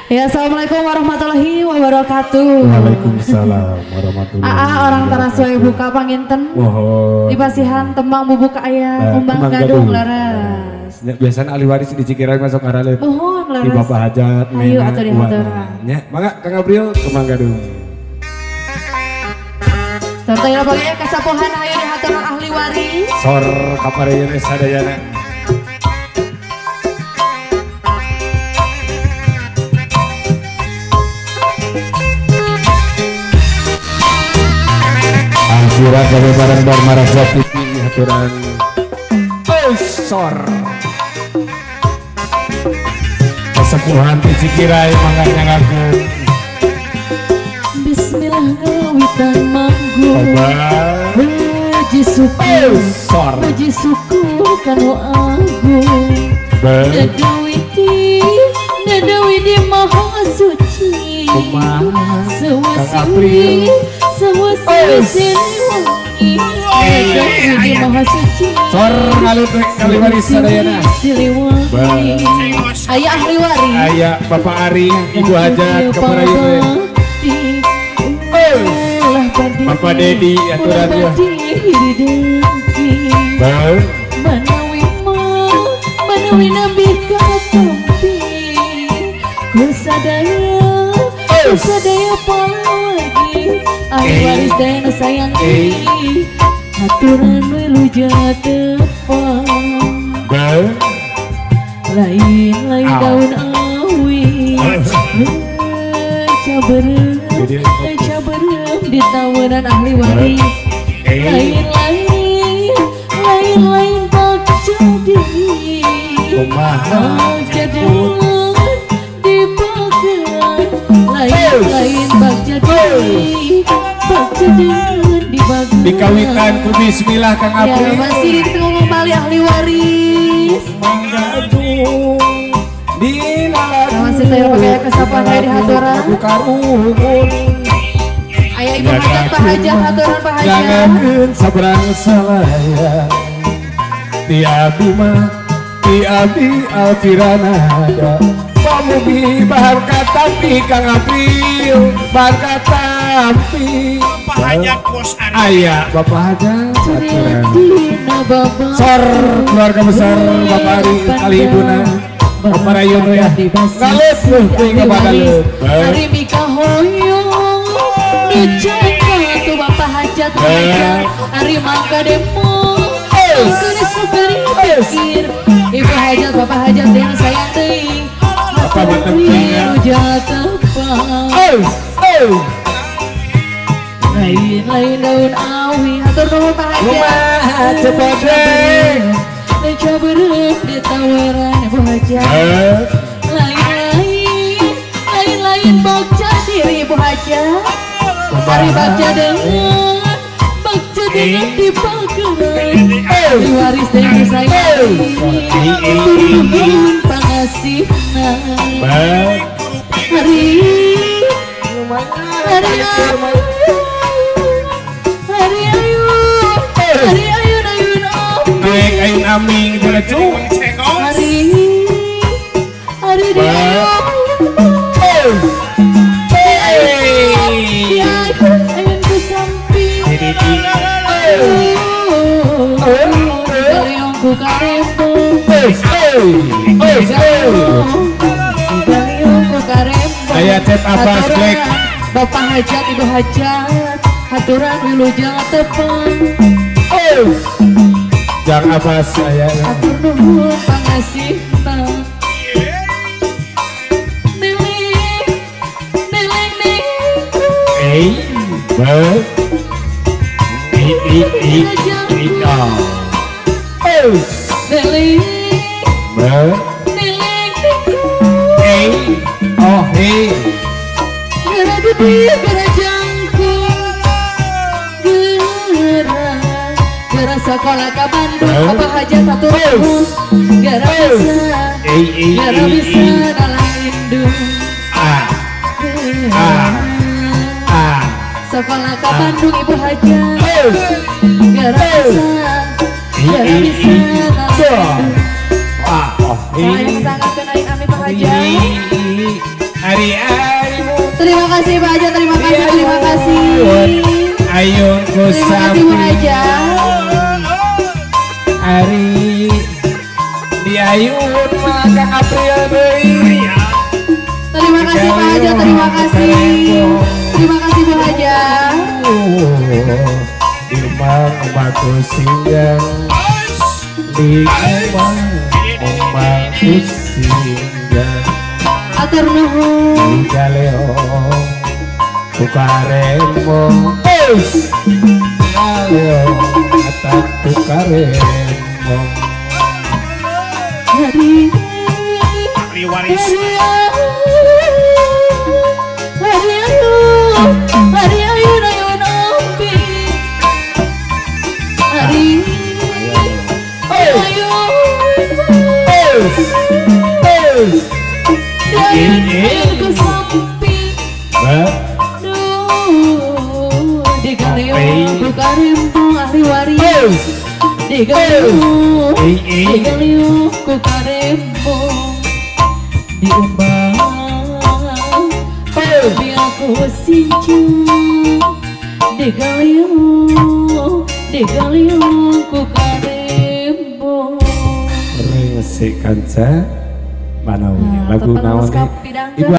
Ya, assalamualaikum warahmatullahi wabarakatuh. Waalaikumsalam warahmatullahi wabarakatuh. Orang teras wae buka panginten. Mohon. Di pasihan tembang bubuka aya kumbang gadung leres. Biasana ahli waris di Cikirang masuk araleut. Mohon leres. Di Bapak Hajat, ayo atuh dihaturan. Nya, mangga Kang Gabriel kembang gadung. Serta ya bagian kasapohan ayo dihaturan ahli waris. Sor kapareun sadayana. Alfira gawe bareng Dharma Raja TV haturan sor kesepuhan ti Cikirai mangga nyangakeun. Bismillah ngawitan manggung puji syukur sor puji syukur kanu agung Nadawidi maha suci kumaha Kang April sor ngalut kali waris sadayana. Aya ahli waris, aya Bapak Ari, Ibu Hajat keparayun, Bapak Dedi aturan ya. Manawi manawi nabi katampi kusadaya kusadaya palawagi ahli waris dayana sayang aturan wilujeng tepang lain-lain daun awi caberem di tawaran ahli waris lain-lain lain-lain bagja diri bagja dengan dibagian lain-lain bagja diri bagja dengan dibagian dikawitan ku bismillah Kang April ya, masih ditunggu kembali ahli waris masih saya pakai kesapan air di haturan ayah ibu hajat Pak Hajat haturan Pak Hajat jangankeun sabrang salaya ti abi mah ti abi alfiranada pamugi bahar katampi Kang April bahar katampi Bapak Hajat bos Ari ayah Bapak Hajat haturan sor keluarga besar Bapak Ari kali ibuna Bapak Rayon ya ngalut loh kuing Bapak galut Ari mika hoyong diceka tuh Bapak Hajat Ari mangga demo geus sugeri pikir Ibu Hajat Bapak Hajat yang sayang teuing Bapak mantep teuing lain-lain daun awi hatur nuhun Pak Hajat kumaha cepodeng caberem di tawaran Ibu Hajat lain-lain lain-lain bagja diri Ibu Hajat hari bagja dengan dibageun ahli waris dengan sayang turun pangasihna hari hari hari ayu hari ayun ayun naik ayun aming belecu hari hari di ayun ayun ku samping galiung ku karembo galiung ku karembo aya cet Abbas Black Bapak Hajat Ibu Hajat haturan wilujeng tepang Jang Abbas saya atur nuhun pangasihna neling neling ning B I I I I A neling B neling E O H gara gede gara jangkung gara gara sekolah ke Bandung Bapak Hajat satu nuhun gara bisa gara bisa dalam indung A A A sekolah ke Bandung Ibu Hajat gara bisa gara bisa dalam indung A O saya sangat kenain Ami Pak Hajat. Ari ari. Terima kasih Pak Haja, terima kasih, terima kasih. Ayun ku Terima kasih Bu Haja. Ari di ayun mah Kang April deui. Terima kasih Pak Haja, terima kasih. Terima kasih Bu Haja. Di rumah omaku singgah, di rumah omaku singgah. Atur nuhun. Di galeo kukaremo, galeo atap kukaremo. Hari Ahli waris. Hari ayu, hari ayu ayu nampi. Hari ayu, ayun ayun ku sampi. Duh, di galeo ku karempo ahli waris. Di galeo, di galeo ku karempo. Diumbang tapi aku sincu. Di galeo ku karempo. Resik kanca manawi lagu naon? Ibu